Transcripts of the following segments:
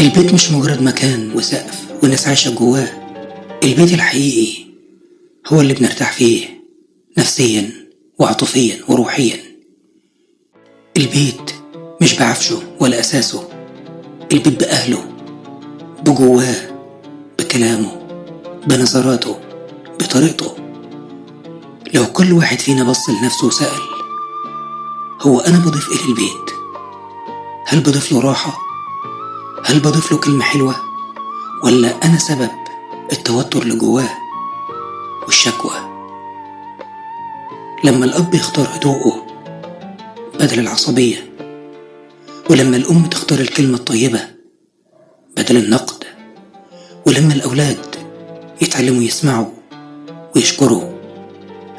البيت مش مجرد مكان وسقف وناس عايشة جواه. البيت الحقيقي هو اللي بنرتاح فيه نفسيا وعاطفيا وروحيا. البيت مش بعفشه ولا أساسه، البيت بأهله، بجواه، بكلامه، بنظراته، بطريقته. لو كل واحد فينا بص لنفسه وسأل هو أنا بضيف إيه للبيت؟ هل بضيف له راحة؟ هل بضيف له كلمة حلوة؟ ولا أنا سبب التوتر اللي جواه والشكوى؟ لما الأب يختار هدوءه بدل العصبية، ولما الأم تختار الكلمة الطيبة بدل النقد، ولما الأولاد يتعلموا يسمعوا ويشكروا،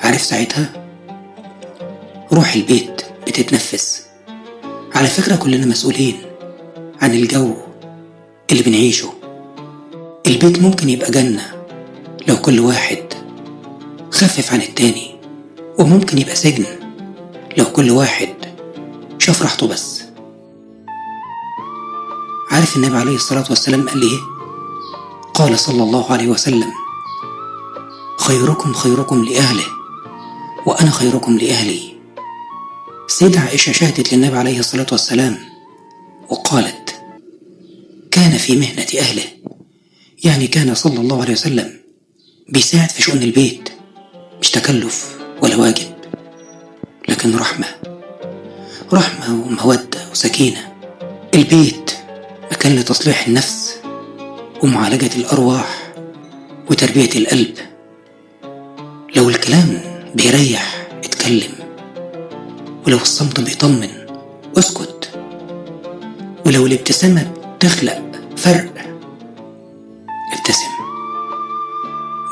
عارف ساعتها روح البيت بتتنفس. على فكرة كلنا مسؤولين عن الجو اللي بنعيشه. البيت ممكن يبقى جنة لو كل واحد خفف عن التاني، وممكن يبقى سجن لو كل واحد شاف راحته بس. عارف النبي عليه الصلاة والسلام قال إيه؟ قال صلى الله عليه وسلم: خيركم خيركم لأهله وأنا خيركم لأهلي. السيدة عائشة شهدت للنبي عليه الصلاة والسلام وقالت: كان في مهنة أهله، يعني كان صلى الله عليه وسلم بيساعد في شؤون البيت، مش تكلف ولا واجب، لكن رحمة، رحمة ومودة وسكينة. البيت مكان لتصليح النفس ومعالجة الأرواح وتربية القلب. لو الكلام بيريح اتكلم، ولو الصمت بيطمن اسكت، ولو الابتسامة بتخلق فرق ابتسم.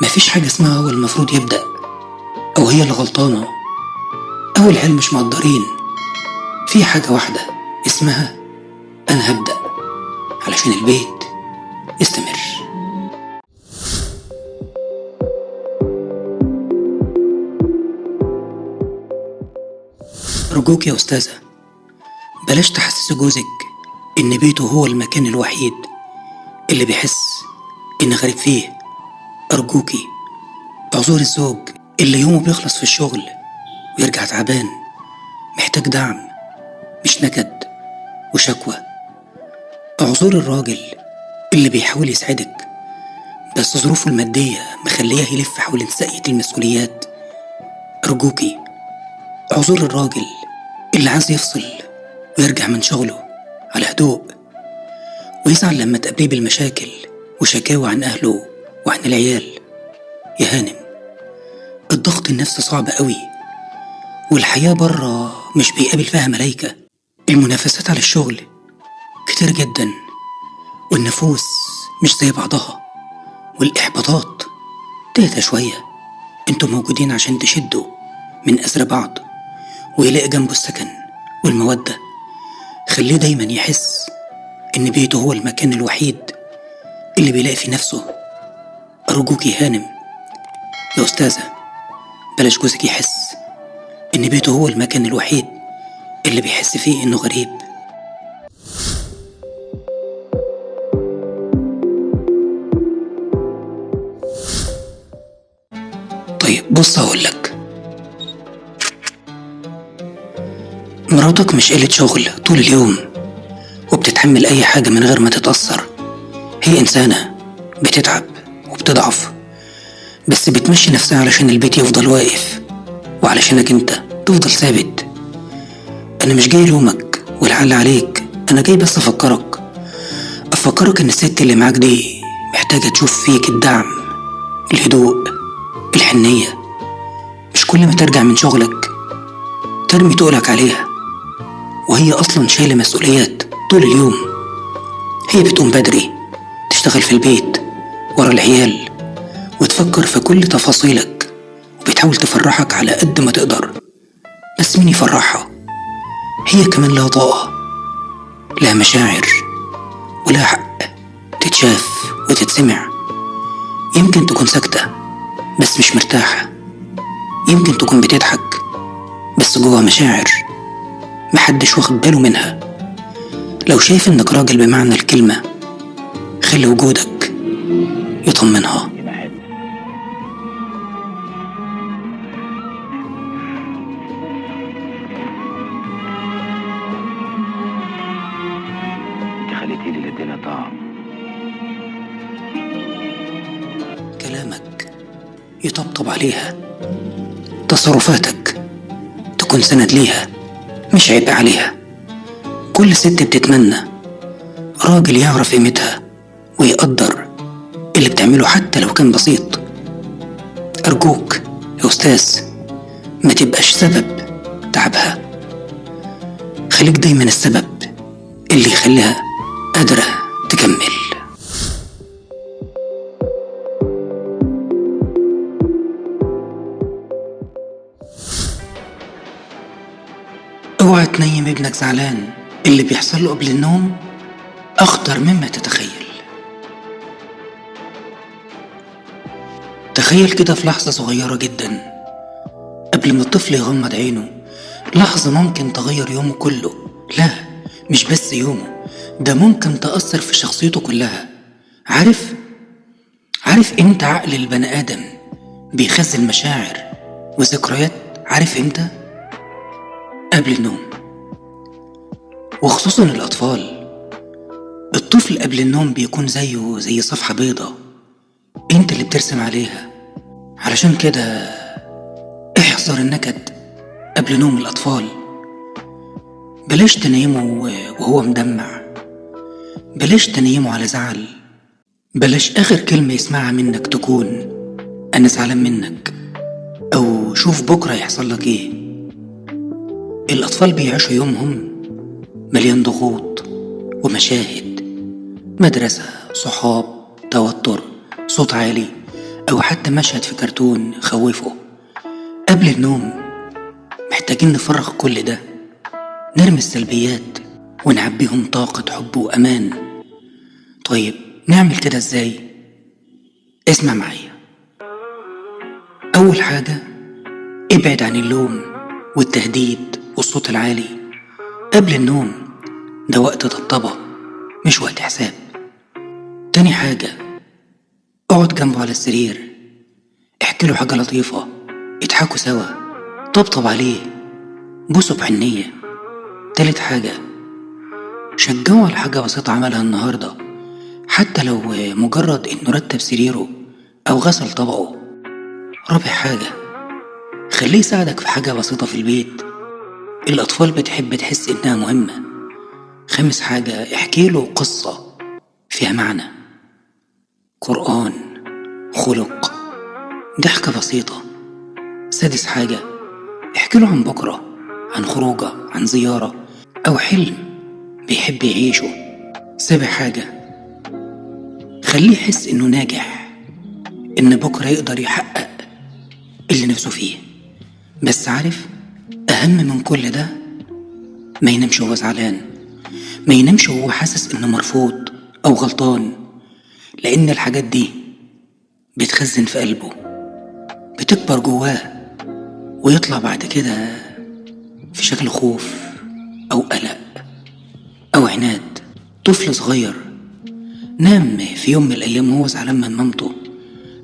مفيش حاجة اسمها هو المفروض يبدأ أو هي اللي غلطانة أو العيال مش مقدرين. في حاجة واحدة اسمها أنا هبدأ علشان البيت يستمر. أرجوك يا أستاذة بلاش تحسس جوزك إن بيته هو المكان الوحيد اللي بيحس إن غريب فيه. أرجوكي اعذري الزوج اللي يومه بيخلص في الشغل ويرجع تعبان، محتاج دعم مش نكد وشكوى. اعذري الراجل اللي بيحاول يسعدك بس ظروفه المادية مخليه يلف حول ساقية المسؤوليات. أرجوكي اعذري الراجل اللي عايز يفصل ويرجع من شغله على هدوء ويزعل لما تقابليه بالمشاكل وشكاوى عن أهله وعن العيال. يا هانم الضغط النفسي صعب قوي، والحياة برا مش بيقابل فيها ملايكة. المنافسات على الشغل كتير جدا، والنفوس مش زي بعضها، والإحباطات تهدى شوية. انتوا موجودين عشان تشدوا من أزر بعض ويلاقي جنبه السكن والمودة. خليه دايما يحس إن بيته هو المكان الوحيد اللي بيلاقي في نفسه. أرجوك يا هانم يا أستاذة بلاش جوزك يحس إن بيته هو المكان الوحيد اللي بيحس فيه إنه غريب. طيب بص هقولك، مراتك مش قلة شغل طول اليوم وبتتحمل أي حاجة من غير ما تتأثر. هي إنسانة بتتعب وبتضعف، بس بتمشي نفسها علشان البيت يفضل واقف وعلشانك انت تفضل ثابت. أنا مش جاي لومك والعل عليك، أنا جاي بس أفكرك إن الست اللي معاك دي محتاجة تشوف فيك الدعم، الهدوء، الحنية. مش كل ما ترجع من شغلك ترمي تقلك عليها وهي أصلا شايلة مسؤوليات طول اليوم. هي بتقوم بدري تشتغل في البيت ورا العيال وتفكر في كل تفاصيلك وبتحاول تفرحك على قد ما تقدر. بس مين يفرحها؟ هي كمان لها طاقة، لها مشاعر، ولها حق تتشاف وتتسمع. يمكن تكون ساكتة بس مش مرتاحة، يمكن تكون بتضحك بس جواها مشاعر محدش واخد باله منها. لو شايف انك راجل بمعنى الكلمة خلي وجودك يطمنها. انت خليتي لي للدنيا طعم. كلامك يطبطب عليها، تصرفاتك تكون سند ليها مش عبء عليها. كل ست بتتمنى راجل يعرف قيمتها ويقدر اللي بتعمله حتى لو كان بسيط. أرجوك يا أستاذ ما تبقاش سبب تعبها، خليك دايما السبب اللي يخليها قادرة تكمل. اوعى تنيم ابنك زعلان، اللي بيحصل له قبل النوم أخطر مما تتخيل. تخيل كده في لحظة صغيرة جدا قبل ما الطفل يغمض عينه، لحظة ممكن تغير يومه كله. لا مش بس يومه، ده ممكن تأثر في شخصيته كلها. عارف امتى عقل البني آدم بيخزن مشاعر وذكريات؟ عارف امتى؟ قبل النوم، وخصوصا الأطفال. الطفل قبل النوم بيكون زيه زي صفحة بيضة انت اللي بترسم عليها. علشان كده احذر النكد قبل نوم الأطفال. بلاش تنيمه وهو مدمع، بلاش تنيمه على زعل، بلاش آخر كلمة يسمعها منك تكون أنا زعلان منك أو شوف بكرة يحصل لك إيه. الأطفال بيعيشوا يومهم مليان ضغوط ومشاهد، مدرسة، صحاب، توتر، صوت عالي، أو حتى مشهد في كرتون خوفه. قبل النوم محتاجين نفرغ كل ده، نرمي السلبيات ونعبيهم طاقة حب وأمان. طيب نعمل كده إزاي؟ اسمع معايا. أول حاجة، ابعد عن اللوم والتهديد والصوت العالي قبل النوم، ده وقت طبطبة مش وقت حساب. تاني حاجة، اقعد جنبه على السرير، احكي له حاجة لطيفة، اضحكوا سوا، طبطب عليه، بوسه بحنية. تالت حاجة، شجعه على حاجة بسيطة عملها النهاردة، حتى لو مجرد انه رتب سريره او غسل طبقه. رابع حاجة، خليه يساعدك في حاجة بسيطة في البيت، الأطفال بتحب تحس إنها مهمة. خامس حاجة، احكي له قصة فيها معنى، قرآن، خلق، ضحكة بسيطة. سادس حاجة، احكي له عن بكرة، عن خروجة، عن زيارة أو حلم بيحب يعيشه. سابع حاجة، خليه يحس إنه ناجح، إن بكرة يقدر يحقق اللي نفسه فيه. بس عارف أهم من كل ده، ما ينامش وهو زعلان، ما ينامش وهو حاسس إنه مرفوض أو غلطان، لأن الحاجات دي بتخزن في قلبه، بتكبر جواه، ويطلع بعد كده في شكل خوف أو قلق أو عناد. طفل صغير نام في يوم من الأيام وهو زعلان من مامته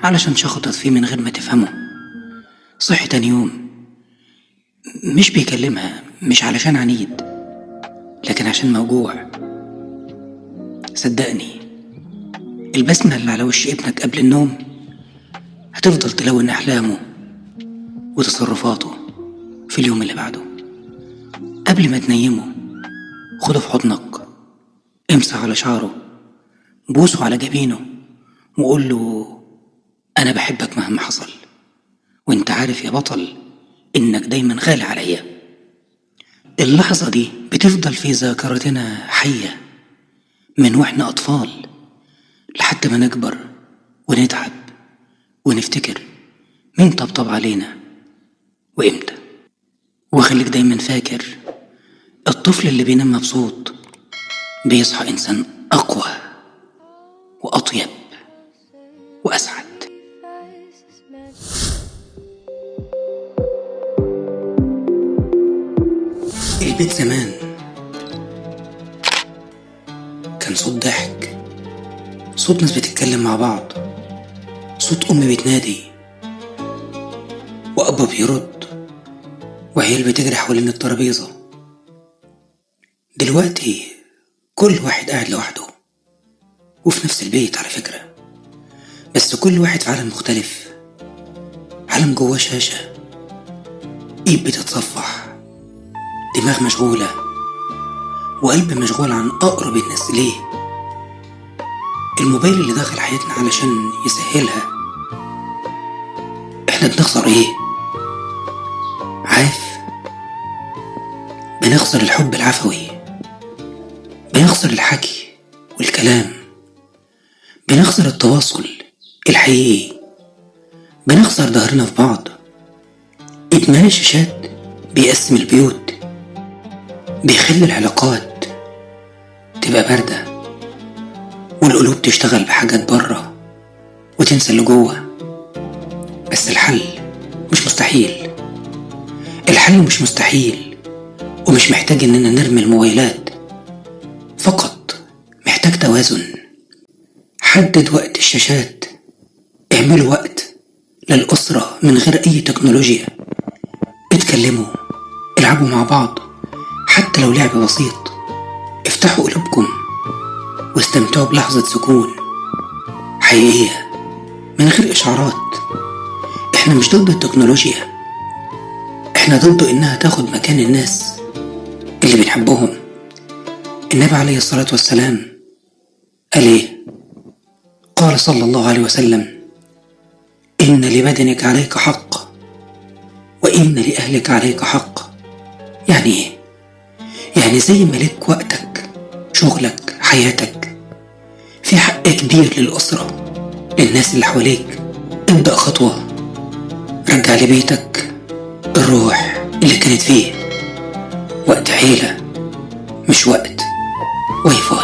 علشان شخطت فيه من غير ما تفهمه. صحي تاني يوم مش بيكلمها، مش علشان عنيد، لكن عشان موجوع. صدقني البسمة اللي على وش ابنك قبل النوم هتفضل تلون أحلامه وتصرفاته في اليوم اللي بعده. قبل ما تنيمه خده في حضنك، امسح على شعره، بوسه على جبينه، وقول له أنا بحبك مهما حصل، وانت عارف يا بطل إنك دايما غالي عليا. اللحظة دي بتفضل في ذاكرتنا حية من واحنا أطفال لحد ما نكبر ونتعب ونفتكر مين طبطب علينا وإمتى. وخليك دايما فاكر، الطفل اللي بينام مبسوط بيصحى إنسان أقوى وأطيب وأسعد. البيت زمان كان صوت ضحك، صوت ناس بتتكلم مع بعض، صوت أم بتنادي وأب بيرد، وعيال بتجري حوالين الترابيزة. دلوقتي كل واحد قاعد لوحده وفي نفس البيت على فكرة، بس كل واحد في عالم مختلف، عالم جواه شاشة، ايد بتتصفح، دماغ مشغولة، وقلب مشغول عن أقرب الناس ليه. الموبايل اللي دخل حياتنا علشان يسهلها، احنا بنخسر ايه؟ عارف؟ بنخسر الحب العفوي، بنخسر الحكي والكلام، بنخسر التواصل الحقيقي، بنخسر ظهرنا في بعض. إدمان الشاشات بيقسم البيوت، بيخلي العلاقات تبقى باردة، والقلوب تشتغل بحاجات بره وتنسى اللي جوه. بس الحل مش مستحيل، الحل مش مستحيل، ومش محتاج إننا نرمي الموبايلات، فقط محتاج توازن. حدد وقت الشاشات، اعملوا وقت للأسرة من غير أي تكنولوجيا، اتكلموا، العبوا مع بعض حتى لو لعب بسيط، افتحوا قلوبكم واستمتعوا بلحظة سكون حقيقية من غير إشعارات. احنا مش ضد التكنولوجيا، احنا ضد إنها تاخد مكان الناس اللي بنحبهم. النبي عليه الصلاة والسلام قال إيه؟ قال صلى الله عليه وسلم: إن لبدنك عليك حق وإن لأهلك عليك حق. يعني إيه؟ يعني زي ما لك وقتك، شغلك، حياتك، في حق كبير للأسرة، للناس اللي حواليك. ابدأ خطوة، رجع لبيتك الروح اللي كانت فيه. وقت عيلة مش وقت واي فاي.